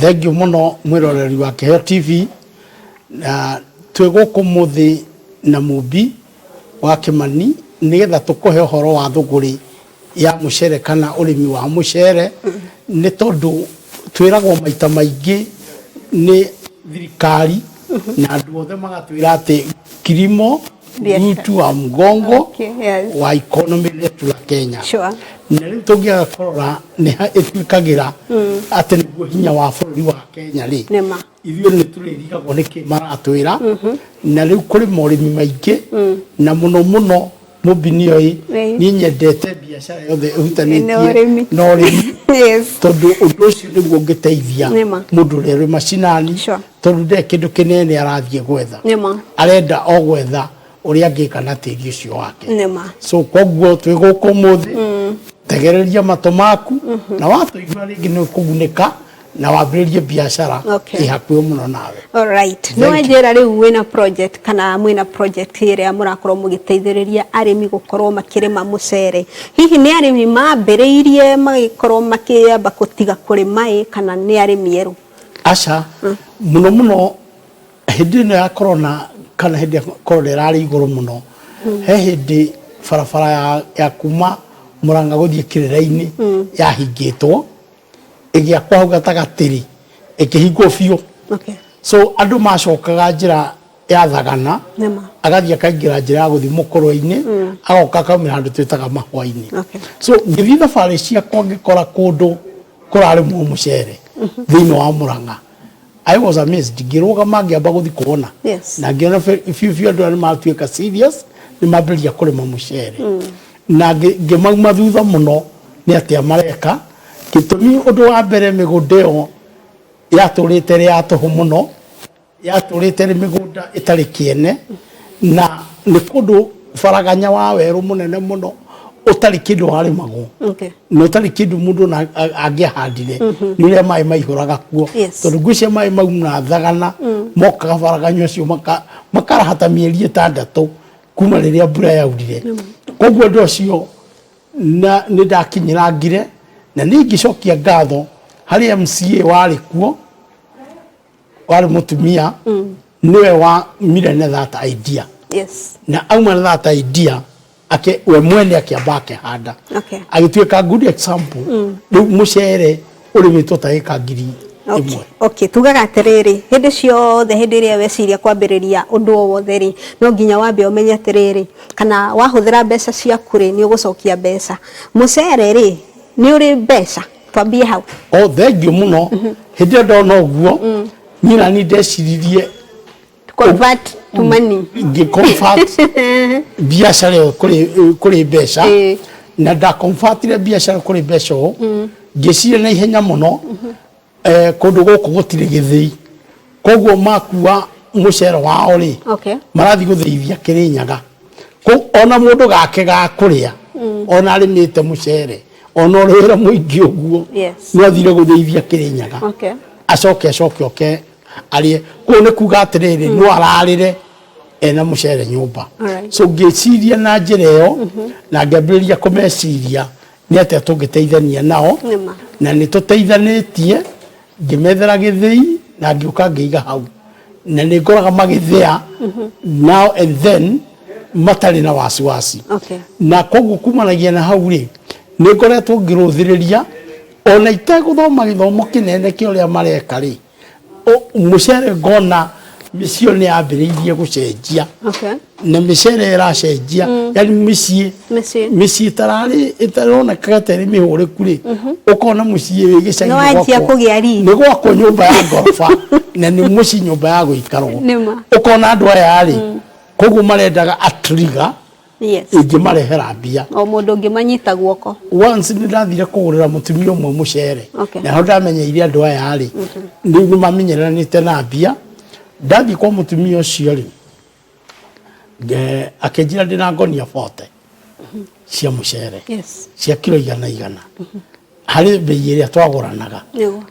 Thengiũ mũno mwĩroreri wa Kĩheo TV, na twĩ gũkũ mũthĩ na Mũmbi wa Kĩmani nĩgetha tũkũhe ũhoro wa thũgũrĩ ya mũcere kana ũrĩmi wa mũcere, nĩ tondũ twĩragwo maita maingĩ nĩ thirikari na andũ othe magatwĩra atĩ kilimo Biashara. uti wa mgongo wa economy letu la Kenya. Na rĩu tũngĩaga kũrora nĩ ha ĩtuĩkagĩra atĩ nĩguo hinya wa bũrũri wa Kenya rĩ, Nĩma. Ithuĩ nĩ tũrĩrigagwo nĩkĩ maratwĩra. Na rĩu kũrĩ morĩmi maingĩ, na mũno mũno Mũmbi nĩoĩ niĩ nyendete biacara yothe ĩhutanĩtie Na ũrĩmi. Na ũrĩmi, tondũ ũndũ ũcio nĩguo ũngĩteithia Nĩma. mũndũ ũrĩa ũrĩ macinani, tondũ ndarĩ kĩndũ kĩnene arathiĩ gwetha, Nĩma. arenda o gwetha ũrĩa angĩka na tĩri ũcio wake. Nĩma. So koguo twĩ gũkũ ũmũthĩ, tegereria matũ maku, na watũigua rĩngĩ nĩ ũkũgunĩka na wambĩrĩrie biacara ĩ hakuhĩ mũno nawe. Alright. Thank Nĩ you. wanjĩra rĩu wĩna project kana mwĩna project ĩrĩa mũrakorwo mũgĩteithĩrĩria arĩmi gũkorwo makĩrĩma mũcere. Hihi nĩ arĩmi mambĩrĩirie magĩkorwo makĩamba gũtiga kũrĩma ĩ kana nĩ arĩmi erũ? Aca, mũno mũno hĩndĩ ĩno ya corona, kana hĩndĩ ya corona ĩrarĩ igũrũ mũno, he hĩndĩ barabara ya kuma Murang'a gũthiĩ Kĩrĩra-inĩ yahingĩtwo, ĩgĩakwo hau gatagatĩ rĩ, ĩkĩhingwo biũ. So andũ macokaga njĩra ya Thagana, Nĩma. agathiĩ akaingĩra njĩra ya gũthiĩ Mũkũrwe-inĩ, agoka akaumĩra handũ twĩtaga Mahũa-inĩ. So ngĩthiĩ thabarĩ ciakwa, ngĩkora kũndũ kũrarĩmwo mũcere thĩinĩ wa Murang'a. I was amazed. Ngĩrũgama, ngĩamba gũthiĩ kuona, na ngĩona biũ biũ andũ aya nĩ matuĩka serious, nĩ mambĩrĩria kũrĩma mũcere, na ngĩmauma thutha mũno nĩ atĩa mareka. Gĩtũmi, ũndũ wa mbere, mĩgũnda ĩyo yatũrĩte ĩrĩ ya tũhũ mũno, yatũrĩte ĩrĩ mĩgũnda ĩtarĩ kĩene, na nĩ kũndũ baraganya wa werũ mũnene mũno ũtarĩ kĩndũ warĩmagwo, na ũtarĩ kĩndũ mũndũ ona angĩahandire, nĩ ũrĩa maĩ maihũraga kuo, tondũ ngwĩciria maĩ mau na Thagana mokaga baraganya ũcio makaraha ta mĩeri 6 kuma rĩrĩa mbura yaurire. Koguo andũ acio na nĩ ndakinyĩrangire, na nĩ ingĩcokia ngatho harĩ MCA warĩ kuo, warĩ mũtumia, nĩwe wamire na that idea. Na auma na that idea ake, we mwene akĩamba akĩhanda, agĩtuĩka good example. Rĩu mũcere ũrĩmĩtwo ta ĩka ngiri ĩmwe. Okay, tugaga atĩrĩrĩ, hĩndĩ ciothe, hĩndĩ ĩrĩa weciria kwambĩrĩria ũndũ o wothe rĩ, no nginya wambe ũmenye atĩrĩrĩ, kana wahũthĩra mbeca ciaku rĩ, nĩ ũgũcokia mbeca. Mũcere rĩ, nĩ ũrĩ mbeca? Twambie hau. O thengiũ mũno. Hĩndĩ ĩyo ndona ũguo, niĩ nani ndeciririe Convert to money. Ngĩ convert biacara ĩyo kũrĩ mbeca. Na ndaconvertire biacara kũrĩ mbeca ũũ, ngĩciria na ihenya mũno, kũndũ gũkũ gũtirĩ gĩthĩi, koguo makua mũcere wao rĩ, marathiĩ gũthĩithia Kĩrĩnyaga. Ona mũndũ gake ga kũrĩa, ona arĩmĩte mũcere, ona ũrĩ wĩra mũingĩ ũguo, no athire gũthĩithia Kĩrĩnyaga, acoke oke arĩe. Kũu nĩ kuga atĩrĩrĩ, no ararĩre ena mũcere nyũmba. So ngĩciria na njĩra ĩyo, na ngĩambĩrĩria kũmeciria nĩ atĩa tũngĩteithania nao. Nĩma. Na nĩ tũteithanĩtie, ngĩmethera gĩthĩi na ngĩũka ngĩiga hau, na nĩ ngoraga magĩthĩa now and then matarĩ na wasiwasi. Na koguo kumanagia na hau rĩ, nĩ ngoretwo ngĩrũthĩrĩria ona itegũthoma gĩthomo kĩnene kĩa ũrĩa mareka rĩ, mũcere ngona mĩciĩ ĩyo nĩ yambĩrĩirie gũcenjia, na mĩcere ĩracenjia, yani mĩciĩ Mĩciĩ. Mĩciĩ ĩtararĩ ĩtaronekaga ta ĩrĩ mĩhũrĩku rĩ, ũkona mũciĩ wĩ gĩcagi Nĩ wanjia kũgĩa riri. Nĩ gwakwo nyũmba ya ngoroba, na nĩ mũciĩ nyũmba ya gũikarwo. Nĩma. Ũkona andũ aya rĩ, koguo marendaga a trigger ĩngĩmarehera mbia. O mũndũ ũngĩmanyita guoko. Once nĩ ndathire kũgũrĩra mũtumia ũmwe mũcere, na ho ndamenyeire andũ aya rĩ, rĩu nĩ mamenyeranĩte na mbia. Ndathiĩ kwa mũtumia ũcio rĩ, akĩnjĩra ndĩna ngonia 40 cia mũcere, cia kiro igana igana, harĩ mbei ĩrĩa twagũranaga.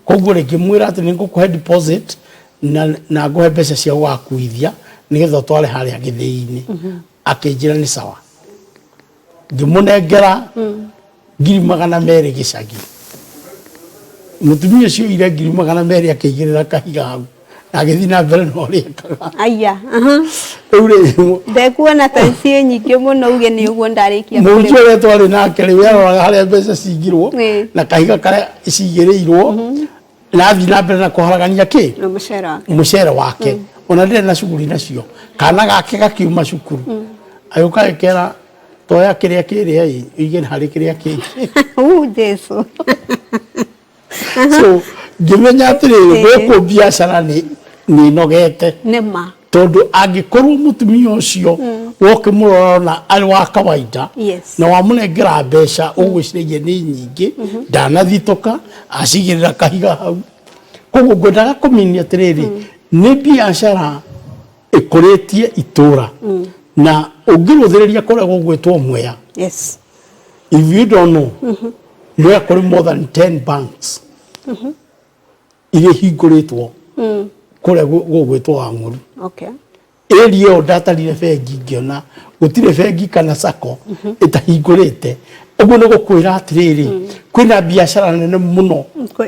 Koguo rĩ, ngĩmwĩra atĩ nĩ ngũkũhe deposit na ngũhe mbeca cia gũgakuithia nĩgetha ũtware harĩa gĩthĩi-inĩ. Akĩnjĩra nĩ sawa. Ngĩmũnengera 200,000 gĩcagi. Mũtumia ũcio oire 200,000 akĩigĩrĩra kahiga hau na agĩthiĩ na mbere na ũrĩa ekaga. Aya. Rĩu rĩ, Ndekuona ta ciĩ nyingĩ mũno uge nĩ ũguo ndarĩkia mũhunjia kũrĩma. Ũrĩa twarĩ nake rĩ, we aroraga harĩa mbeca cigirwo na kahiga karĩa cigĩrĩirwo, na athiĩ na mbere na kũharagania kĩ? Na mũcere wake. Mũcere wake. Ona ndarĩ na cuguri nacio. Kana gake gakiuma cukuru, agĩũka agĩkera, "Toya kĩrĩa kĩrĩa ĩ, ũige harĩ kĩrĩa kĩngĩ." U Jesu. So ngĩmenya atĩrĩrĩ, gũkũ biacara nĩ nogete. Nĩ ma. Tondũ angĩkorwo mũtumia ũcio wokĩmũrora ona arĩ wa kawaida na wamũnengera mbeca ũgwĩciragia nĩ nyingĩ, ndanathitũka acigĩrĩra kahiga hau. Koguo ngwendaga kũminia atĩrĩrĩ, nĩ biacara ĩkũrĩtie itũra, na ũngĩrũthĩrĩria kũrĩa gũgwĩtwo Mwea, if you don't know, Mwea kũrĩ more than 10 banks iria ihingũrĩtwo kũrĩa gũgwĩtwo Wang'ũrũ. Area ĩyo ndatarire bengi, ngĩona gũtirĩ bengi kana sacco ĩtahingũrĩte. Ũguo nĩ gũkwĩra atĩrĩrĩ, kwĩna biacara nene mũno.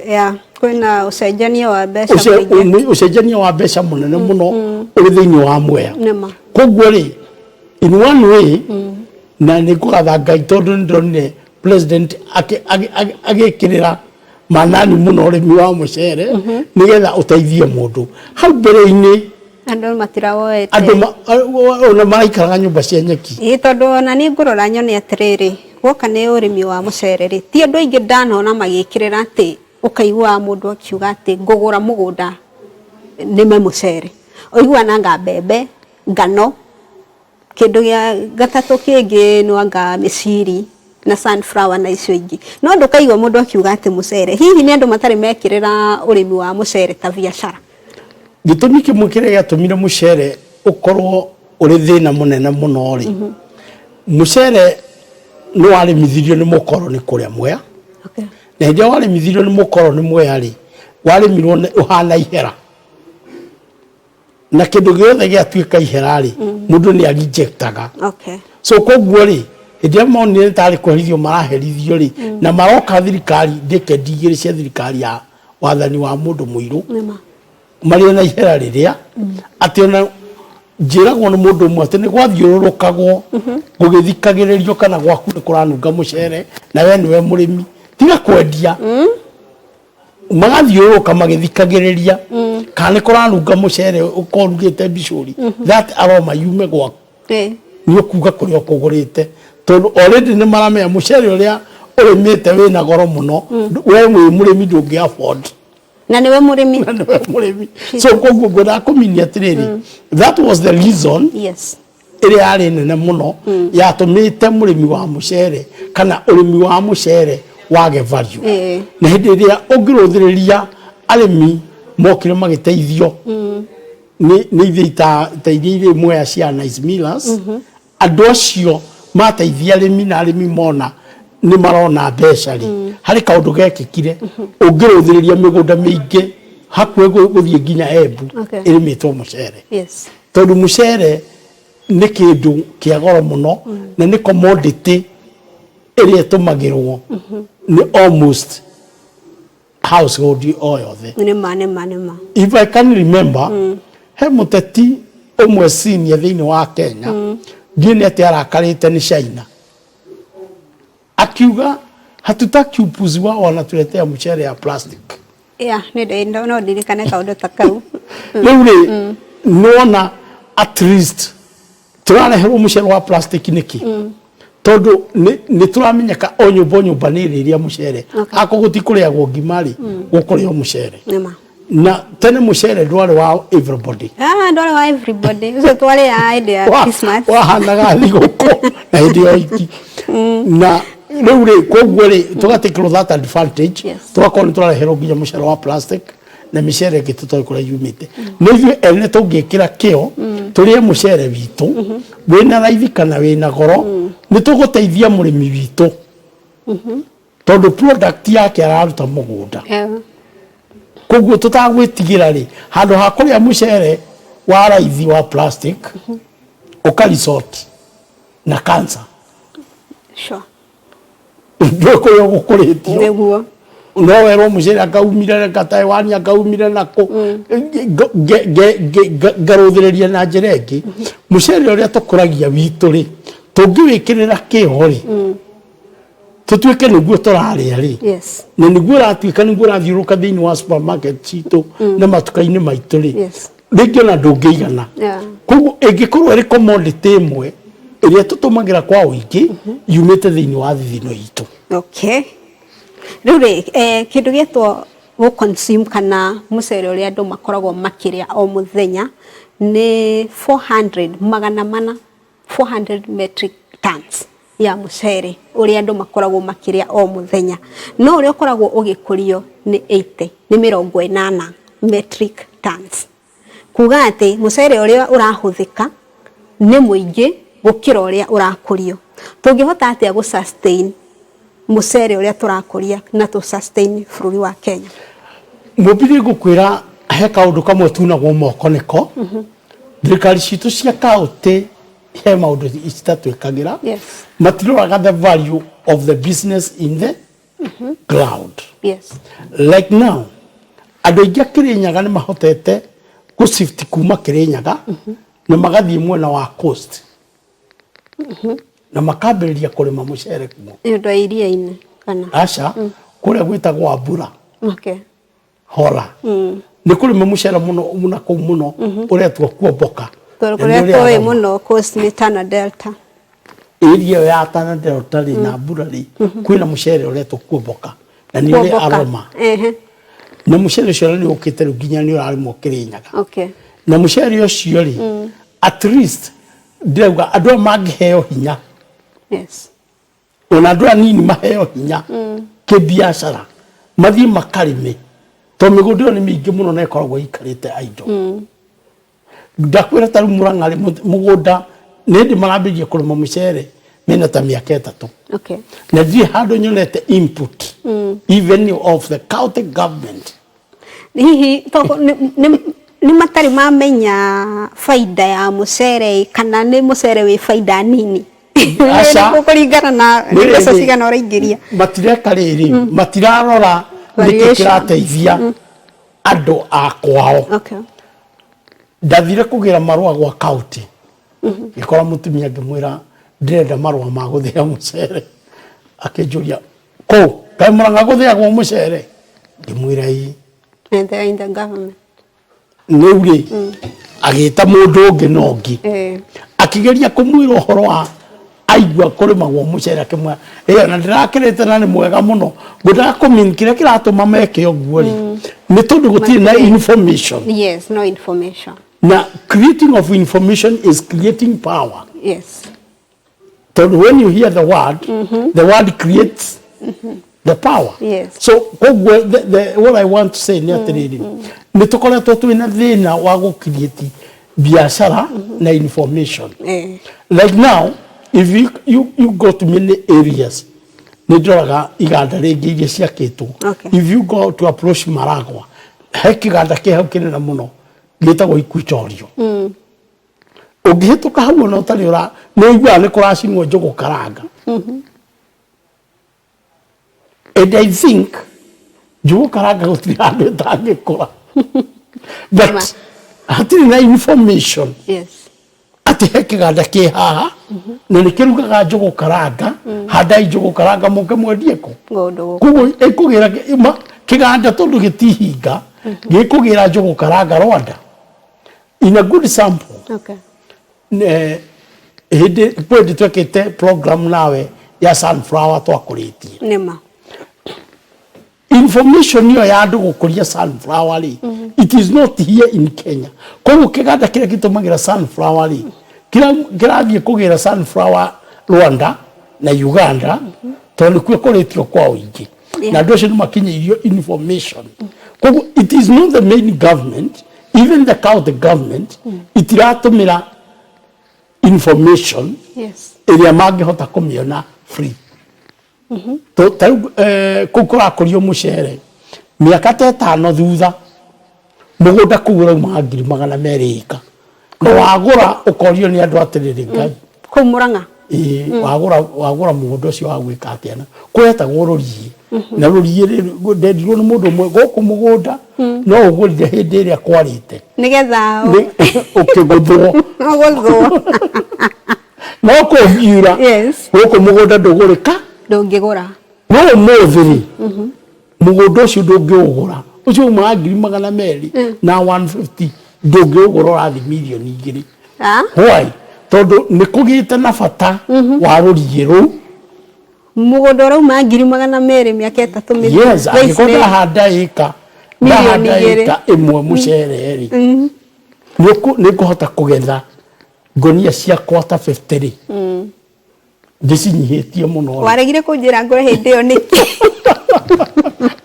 Yeah, kwĩna ũcenjania wa mbeca mũingĩ. Ũcenjania wa mbeca mũnene mũno ũrĩ thĩinĩ wa Mwea. Nĩ ma. Koguo rĩ, in one way, na nĩ ngũgatha Ngai tondũ nĩ ndonire president agĩkĩrĩra manani mũno ũrĩmi wa mũcere nĩgetha ũteithie mũndũ. Hau mbere-inĩ Andũ matirawoete. Andũ ona maraikaraga nyũmba cia nyeki. Ĩĩ, tondũ ona niĩ ngũrora nyone atĩrĩrĩ, guoka nĩ ũrĩmi wa mũcere rĩ, ti andũ aingĩ ndanona magĩkĩrĩra atĩ ũkaiguaga mũndũ akiuga atĩ ngũgũra mũgũnda nĩme mũcere. Ũiguaga nanga mbembe, ngano, kĩndũ gĩa gatatũ kĩngĩ no anga mĩciri na sunflower na icio ingĩ. No ndũkaigua mũndũ akiuga atĩ mũcere. Hihi nĩ andũ matarĩ mekĩrĩra ũrĩmi wa mũcere ta biacara? Gĩtũmi kĩmwe kĩrĩa gĩatũmire mũcere ũkorwo ũrĩ thĩna mũnene mũno rĩ, mũcere nĩ warĩmithirio nĩ mũkoroni kũrĩa Mwea. Na hĩndĩ ĩrĩa warĩmithirio nĩ mũkoroni Mwea rĩ, warĩmirwo ũhana ihera, na kĩndũ gĩothe gĩatuĩka ihera rĩ, mũndũ nĩ arejectaga. So koguo rĩ, hĩndĩ ĩrĩa monire tarĩ kũherithio maraherithio rĩ, na maroka thirikari ndĩkendi 2 cia thirikari ya wathani wa mũndũ mũirũ, Nĩma. Marĩ na ihera rĩrĩa atĩ ona njĩragwo nĩ mũndũ ũmwe atĩ nĩ gwathiũrũrũkagwo gũgĩthikagĩrĩrio kana gwaku nĩ kũranunga mũcere na we nĩwe mũrĩmi, tiga kwendia. Magathiũrũrũka magĩthikagĩrĩria kana nĩ kũranunga mũcere ũkorwo ũrugĩte mbicũri, that aroma yume gwaku, nĩ ũkuga kũrĩa ũkũgũrĩte, tondũ already nĩ maramenya mũcere ũrĩa ũrĩmĩte wĩna goro mũno, we wĩ mũrĩmi ndũngĩ afford. Na nĩwe mũrĩmi. Na nĩwe mũrĩmi. So koguo ngwendaga kũminia atĩrĩrĩ, that was the reason ĩrĩa yarĩ nene mũno yatũmĩte mũrĩmi wa mũcere kana ũrĩmi wa mũcere wage value. Na hĩndĩ ĩrĩa ũngĩrũthĩrĩria arĩmi mokire magĩteithio nĩ ithĩi ta iria irĩ Mwea cia Nice Millers, andũ acio mateithia arĩmi na arĩmi mona nĩ marona mbeca rĩ, harĩ kaũndũ gekĩkire. Ũngĩrũthĩrĩria mĩgũnda mĩingĩ hakuhĩ gũthiĩ nginya Embu ĩrĩmĩtwo mũcere, tondũ mũcere nĩ kĩndũ kĩa goro mũno na nĩ commodity ĩrĩa ĩtũmagĩrwo nĩ almost household o yothe. Nĩma, nĩma, nĩma. If I can remember, he mũteti ũmwe senior thĩinĩ wa Kenya, ndiĩ nĩ atĩ arakarĩte nĩ China, akiuga, "Hatutaki upuzi wao, wanatuletea mchele ya plastic." Yeah, nĩ no ndirikane kaũndũ ta kau. Rĩu rĩ, nĩwona at least tũrareherwo mũcere wa plastic nĩkĩ? Tondũ nĩ tũramenyeka o nyũmba o nyũmba nĩ ĩrĩria mũcere. Akorwo gũtikũrĩagwo ngima rĩ, gũkũrĩo mũcere. Nĩma. Na tene mũcere ndwarĩ wa everybody. Ah, ndwarĩ wa everybody. Ũcio twarĩaga hĩndĩ ya Christmas. Wahanaga thigũkũ na hĩndĩ ya ũhiki. Na rĩu rĩ, koguo rĩ, tũgatikĩrwo that advantage, tũgakorwo nĩ tũrareherwo nginya mũcere wa plastic na mĩcere ĩngĩ tũtoĩ kũrĩa yumĩte. Nĩ ithuĩ ene tũngĩkĩra kĩo tũrĩe mũcere witũ wĩna raithi kana wĩna goro, nĩ tũgũteithia mũrĩmi witũ, tondũ product yake araruta mũgũnda. Koguo tũtagwĩtigĩra rĩ, handũ ha kũrĩa mũcere wa raithi wa plastic, ũka resort na cancer, ndũĩ kũrĩa ũgũkũrĩtio. Nĩguo. No werwo mũcere akaumire ka Taiwan, akaumire nako. Ngarũthĩrĩria na njĩra ĩngĩ, mũcere ũrĩa tũkũragia witũ rĩ, tũngĩwĩkĩrĩra kĩo rĩ, tũtuĩke nĩguo tũrarĩa rĩ, na nĩguo ũratuĩka nĩguo ũrathiũrũrũka thĩinĩ wa supermarket citũ na matuka-inĩ maitũ rĩ, rĩngĩ ona ndũngĩigana. Koguo ĩngĩkorwo ĩrĩ commodity ĩmwe ĩrĩa tũtũmagĩra kwa ũingĩ yumĩte thĩinĩ wa thithino itũ. Okay. Rĩu rĩ, kĩndũ gĩetwo gũ consume kana mũcere ũrĩa andũ makoragwo makĩrĩa o mũthenya nĩ 400, 400, 400 metric tons ya mũcere ũrĩa andũ makoragwo makĩrĩa o mũthenya, no ũrĩa ũkoragwo ũgĩkũrio nĩ 80, nĩ 80 metric tons, kuga atĩ mũcere ũrĩa ũrahũthĩka nĩ mũingĩ gũkĩra ũrĩa ũrakũrio. Tũngĩhota atĩa gũ sustain mũcere ũrĩa tũrakũria na tũ sustain bũrũri wa Kenya? Mũmbiri, ngũkwĩra he kaũndũ kamwe tunagwo moko nĩko thirikari citũ cia kaũntĩ he maũndũ citatwĩkagĩra. Matiroraga the value of the business in the ground. Like now, andũ aingĩ a Kĩrĩnyaga nĩ mahotete gũ shift kuma Kĩrĩnyaga na magathiĩ mwena wa coast na makambĩrĩria kũrĩma mũcere kuo. Nĩ ũndũ wa iria-inĩ kana? Aca, kũrĩa gwĩtagwo Ambura. Hora nĩ kũrĩma mũcere mũno na kũu mũno ũretwo kuomboka. Tondũ Na nĩ kũrĩa ũrĩa tũĩ aroma. Mũno coast nĩ Tana Delta. Area ĩyo ya Tana Delta rĩ na Mbura rĩ, kwĩna mũcere ũretwo kuomboka na nĩ ũrĩ Kuomboka. aroma. Na mũcere ũcio nĩ ũkĩte rĩu nginya nĩ ũrarĩmwo Kĩrĩnyaga. Na mũcere ũcio rĩ, at least ndĩrauga andũ aya mangĩheo hinya, ona andũ aya nini maheo hinya kĩbiacara, mathiĩ makarĩme, tondũ mĩgũnda ĩyo nĩ mĩingĩ mũno na ĩkoragwo ĩikarĩte idle. Ndakwĩra ta rĩu Mũrang'a rĩ, mũgũnda nĩ hĩndĩ marambĩrĩria kũrĩma mũcere mena ta mĩaka 3. Na ndirĩ handũ nyonete input even of the county government. Hihi nĩ matarĩ mamenya baida ya mũcere, kana nĩ mũcere wĩ baida nini? Aca. Kũringana na Nĩ mbeca rĩrĩ, cigana ũraingĩria. Matireka rĩrĩ, matirarora nĩkĩ Variation. kĩrateithia andũ a kwao. Ndathire kũgĩra marũa gwa county, ngĩkora mũtumia, ngĩmwĩra ndĩrenda marũa ma gũthĩa mũcere. Akĩnjũria, kũ kaĩ Mũrang'a gũthĩagwo mũcere? Ngĩmwĩra ĩĩ. And they're in the government. Rĩu rĩ, agĩta mũndũ ũngĩ na ũngĩ, akĩgeria kũmwĩra ũhoro wa aigua kũrĩmagwo mũcere, akĩmwĩra ĩyo na ndĩrakĩrĩte na nĩ mwega mũno. Ngwendaga kũmean kĩrĩa kĩratũma meke ũguo rĩ, nĩ tondũ gũtirĩ na information. Yes, no information. Na creating of information is creating power, tondũ when you hear the word, the word creates the power. So koguo what I want to say nĩ atĩrĩrĩ, nĩ tũkoretwo twĩna thĩna wa gũ create biacara na information. Like now, if you go to many areas, nĩ ndoraga iganda rĩngĩ iria ciakĩtwo. If you go to approach Maragwa, he kĩganda kĩ hau kĩnene mũno gĩtagwo Equatorial. Ũngĩhĩtũka hau ona ũtarĩ ũra, nĩ ũiguaga nĩ kũracinwo njũgũ karanga. And I think njũgũ karanga gũtirĩ handũ ĩtangĩkũra, but Ma. hatirĩ na information atĩ he kĩganda kĩ haha na nĩ kĩrugaga njũgũ karanga. Handai njũgũ karanga, mũke mwendie kũ? Kũndũ gũkũ. Koguo ĩkũgĩra kĩganda, tondũ gĩtihinga, gĩkũgĩra njũgũ karanga Rwanda. In a good sample, hĩndĩ kwĩ hĩndĩ twekĩte program nawe ya sunflower twakũrĩtie. Nĩma. Information ĩyo ya andũ gũkũria sunflower rĩ, it is not here in Kenya. Koguo kĩganda kĩrĩa gĩtũmagĩra sunflower rĩ, kĩrathiĩ kũgĩra sunflower Rwanda na Uganda, tondũ nĩkuo ĩkũrĩtio kwa ũingĩ. Na andũ acio nĩ makinyĩirio information. Koguo it is not the main government, even the county government itiratũmĩra information ĩrĩa mangĩhota kũmĩona free. Ta rĩu kũu kũrakũrio mũcere, mĩaka ta 5 thutha, mũgũnda kũu ũraumaga 200,000 ĩka, na wagũra ũkorio nĩ andũ atĩrĩrĩ, Ngai. Kũu Mũrang'a. Ĩĩ, wagũra wagũra mũgũnda ũcio wa gwĩka atĩa na kũretagwo rũriĩ na rũriĩ rĩ- ndendirwo nĩ mũndũ ũmwe gũkũ mũgũnda no ũgũrire hĩndĩ ĩrĩa kwarĩte. Nĩgetha Ũkĩgũthwo. Ũgũthwo. No kũngiura gũkũ mũgũnda ndũgũrĩka. Ndũngĩgũra. No ũmũthĩ rĩ, mũgũnda ũcio ndũngĩũgũra, ũcio umaga 200,000 na 150, ndũngĩũgũra, ũrathiĩ 2 mirioni. Ah? Why? Tondũ nĩ kũgĩte na bata wa rũriĩ rũu. Mũgũnda ũrauma 200,000 mĩaka 3 mĩthiru. Yes. Thaa ici Angĩkorwo ndahanda ĩka Mirioni ndahanda igĩrĩ. ĩka 1 mũcere rĩ, nĩ ngũhota kũgetha ngonia ciakwa ta 50 rĩ, ndĩcinyihĩtie mũno rĩ. Waregire kũnjĩra ngũre hĩndĩ ĩyo nĩkĩ?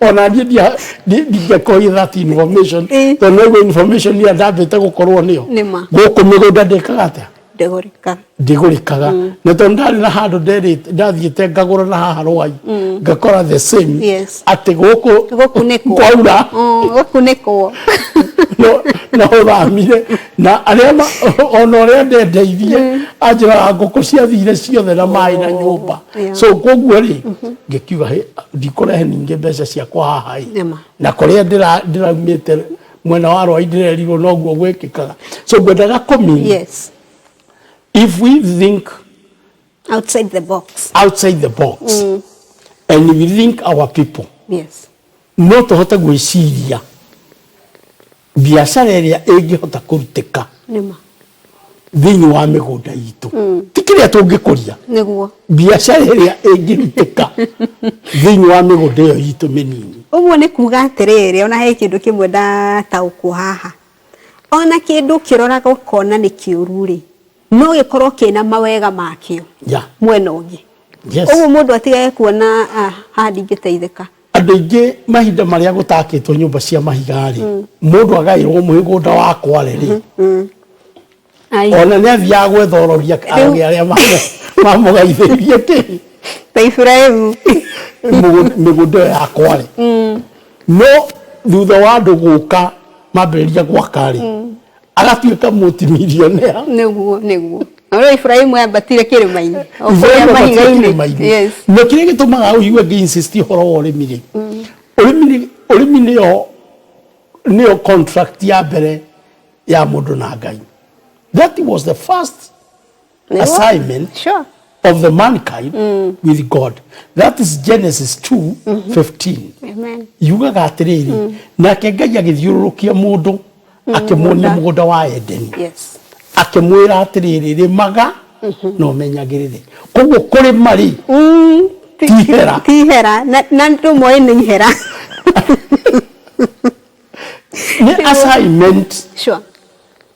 Ona niĩ ndingĩakoire that information, tondũ noguo information ĩrĩa ndambĩte gũkorwo nĩyo. Nĩma. Gũkũ mĩgũnda ndĩkaga atĩa? Ndĩgũrĩka. Ndĩgũrĩkaga, na tondũ ndarĩ na handũ nderĩte ndathiĩte ngagũra na haha Rwai, ngakora the same, atĩ gũkũ Gũkunĩkwo. kwaura Gũkunĩkwo. No na ũthamire na arĩa ona ũrĩa ndendeirie anjĩraga ngũkũ ciathire ciothe na maĩ na nyũmba. So koguo rĩ, ngĩkiuga, "Hĩ, ndikũrehe ningĩ mbeca ciakwa haha ĩ." Nĩma. Na kũrĩa ndĩraumĩte mwena wa Rwai ndĩrerirwo noguo gwĩkĩkaga, so ngwendaga kũmini, if we think outside the box, outside the box and we think our people, no tũhote gwĩciria biacara ĩrĩa ĩngĩhota kũrutĩka Nĩma. Thĩinĩ wa mĩgũnda itũ, ti kĩrĩa tũngĩkũria, biacara ĩrĩa ĩngĩrutĩka thĩinĩ wa mĩgũnda ĩyo itũ mĩnini. Ũguo nĩ kuga atĩrĩrĩ, ona he kĩndũ kĩmwe ndataũkwo haha, ona kĩndũ ũkĩroraga ũkona nĩ kĩũru rĩ, no gĩkorwo kĩna mawega makĩo mwena ũngĩ. Ũguo mũndũ atigage kuona, "Ah, haha ndingĩteithĩka." Andũ aingĩ mahinda marĩa gũtakĩtwo nyũmba cia mahiga rĩ, mũndũ agaĩrwo mũgũnda wa kware rĩ, Ai. Ona nĩ athiaga gwetha ũrogi arogi arĩa mamũgaithĩirie kĩ Ta Iburahĩmu. Mĩgũnda ĩyo ya kware. No thutha wa andũ gũka mambĩrĩria gwaka rĩ, agatuĩka multimillionaire. Nĩguo na ũrĩa Iburahĩmu ambatire kĩrĩma-inĩ o kũrĩa Iburahĩmu ambatire mahiga-inĩ. kĩrĩma-inĩ. Na kĩrĩa gĩtũmaga ũigue ngĩ insist ũhoro wa ũrĩmi rĩ, ũrĩmi nĩyo contract ya mbere ya mũndũ na Ngai. That was the first assignment of the mankind with God. That is Genesis 2 15. Amen. Yugaga atĩrĩrĩ, nake Ngai agĩthiũrũrũkia mũndũ, akĩmuonia mũgũnda wa Edeni, akĩmwĩra atĩrĩrĩ, rĩmaga na ũmenyagĩrĩre. Koguo kũrĩma rĩ, ti ihera. Ti ihera, na ndũmoĩ nĩ ihera. Nĩ assignment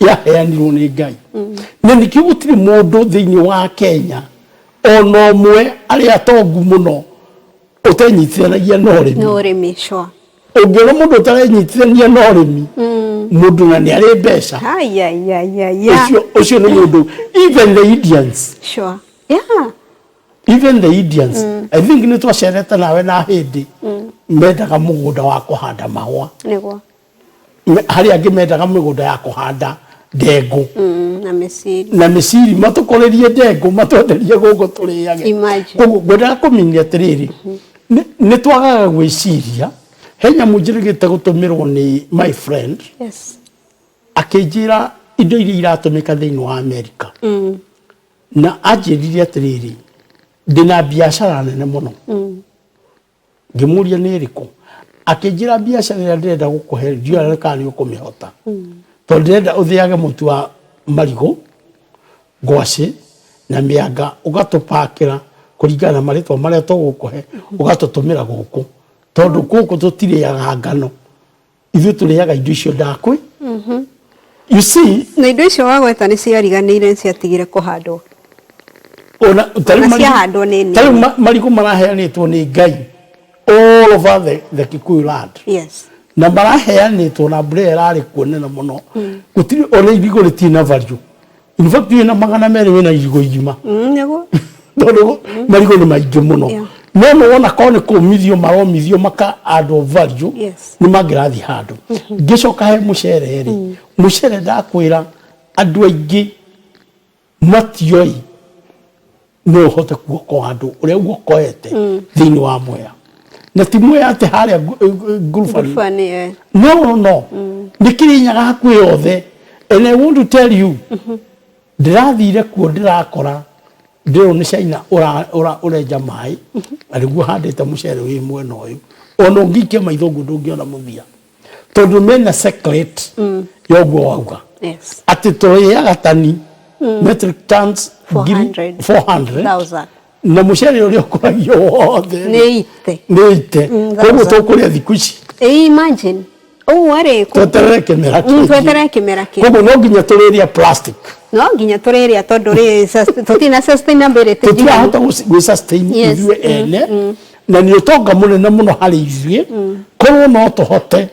yaheanirwo nĩ Ngai, na nĩkĩo gũtirĩ mũndũ thĩinĩ wa Kenya ona ũmwe arĩa atongu mũno ũtenyitithanagia na ũrĩmi. Na ũrĩmi, sure. Ũngĩona mũndũ ũtarenyitithania na ũrĩmi, mũndũ na nĩ arĩ mbeca, Ayayayaya. ũcio nĩ mũndũ, even the Indians, even the Indians, I think nĩ twacerete nawe na hĩndĩ mendaga mũgũnda wa kũhanda mahũa. Harĩ angĩ mendaga mĩgũnda ya kũhanda ndengũ. Na mĩciri. Na mĩciri, matũkũrĩrie ndengũ, matwenderie gũkũ tũrĩage. Imagine. Koguo ngwendaga kũminia atĩrĩrĩ, nĩ twagaga gwĩciria. He nyamũ njĩrĩgĩte gũtũmĩrwo nĩ my friend, akĩnjĩra indo iria iratũmĩka thĩinĩ wa America, na anjĩrire atĩrĩrĩ, ndĩna biacara nene mũno. Ngĩmũria nĩ ĩrĩkũ, akĩnjĩra biacara ĩrĩa ndĩrenda gũkũhe ndiũĩ kana nĩ ũkũmĩhota, tondũ ndĩrenda ũthĩage mũtu wa marigũ, ngwacĩ na mĩanga, ũgatũpakĩra kũringana na marĩtwa marĩa tũgũkũhe, ũgatũtũmĩra gũkũ, tondũ gũkũ tũtirĩaga ngano, ithuĩ tũrĩaga indo icio ndakwĩ, you see. Na indo icio wagweta nĩ ciariganĩire, nĩ ciatigire kũhandwo. Ona tarĩu Ona ciahandwo nĩ nini. Tarĩu marigũ maraheanĩtwo nĩ Ngai all over the Kikuyu land, na maraheanĩtwo na mbura ĩrĩa ĩrarĩ kuo nene mũno, gũtirĩ ona irigũ rĩtirĩ na value. In fact, wĩna 200 wĩna irigũ igima, tondũ marigũ nĩ maingĩ mũno. No nĩ wona korwo nĩ kũmithio maromithio maka andũ value, nĩ mangĩrathiĩ handũ. Ngĩcoka he mũcere rĩ, mũcere ndakwĩra andũ aingĩ matioĩ. No ũhote kuokoa andũ ũrĩa guokoete thĩinĩ wa Mwea, na ti Mwea atĩ harĩa Ngurubani. Ngurubani, eh. No, no, no, nĩ Kĩrĩnyaga hakuhĩ yothe. And I want to tell you, ndĩrathire kuo, ndĩrakora ndĩrwo nĩ China ũrenja maĩ na nĩguo handĩte mũcere wĩ mwena ũyũ. Ona ũngĩikia maitho ũguo ndũngĩona mũthia, tondũ mena secret ya ũguo wauga atĩ tũrĩaga tani, metric tons ngiri 400. 400 Thousand. Na mũcere ũrĩa ũkũragio wothe nĩ ite. Nĩ ite. Koguo thousand. Tũkũrĩa thikũ ici. Eh, imagine ũguo rĩ tweterere kĩmera kĩngĩ. Tweterere kĩmera kĩngĩ. Koguo no nginya tũrĩrĩa plastic. No nginya tũrĩrĩa, tondũ rĩ tũtirĩ na sustainability njiganu. Tũtirahota gwĩ sustain ithuĩ ene, na nĩ ũtonga mũnene mũno harĩ ithuĩ korwo no tũhote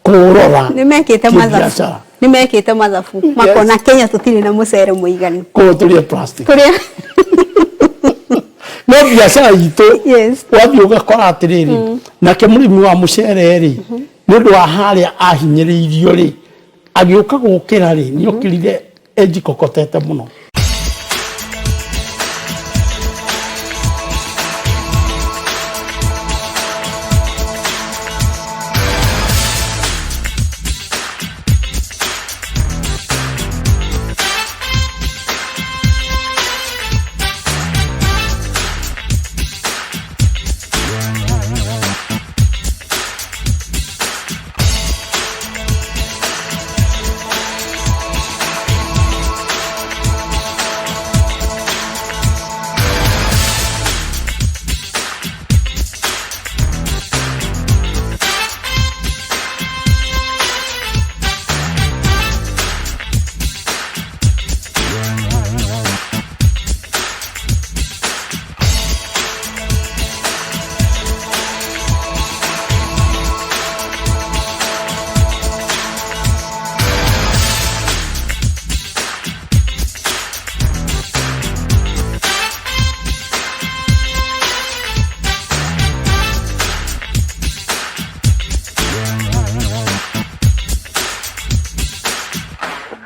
kũũrora Nĩ mekĩte mathabu. kĩbiacara. Nĩ mekĩte mathabu makona Kenya tũtirĩ na mũcere mũiganu. Koguo tũrĩe plastic. Tũrĩa. No biacara itũ, wathiĩ ũgakora atĩrĩrĩ, nake mũrĩmi wa mũcere rĩ, nĩ ũndũ wa harĩa ahinyĩrĩirio rĩ, agĩũka gũkĩra rĩ, nĩ okĩrire ejikokotete mũno.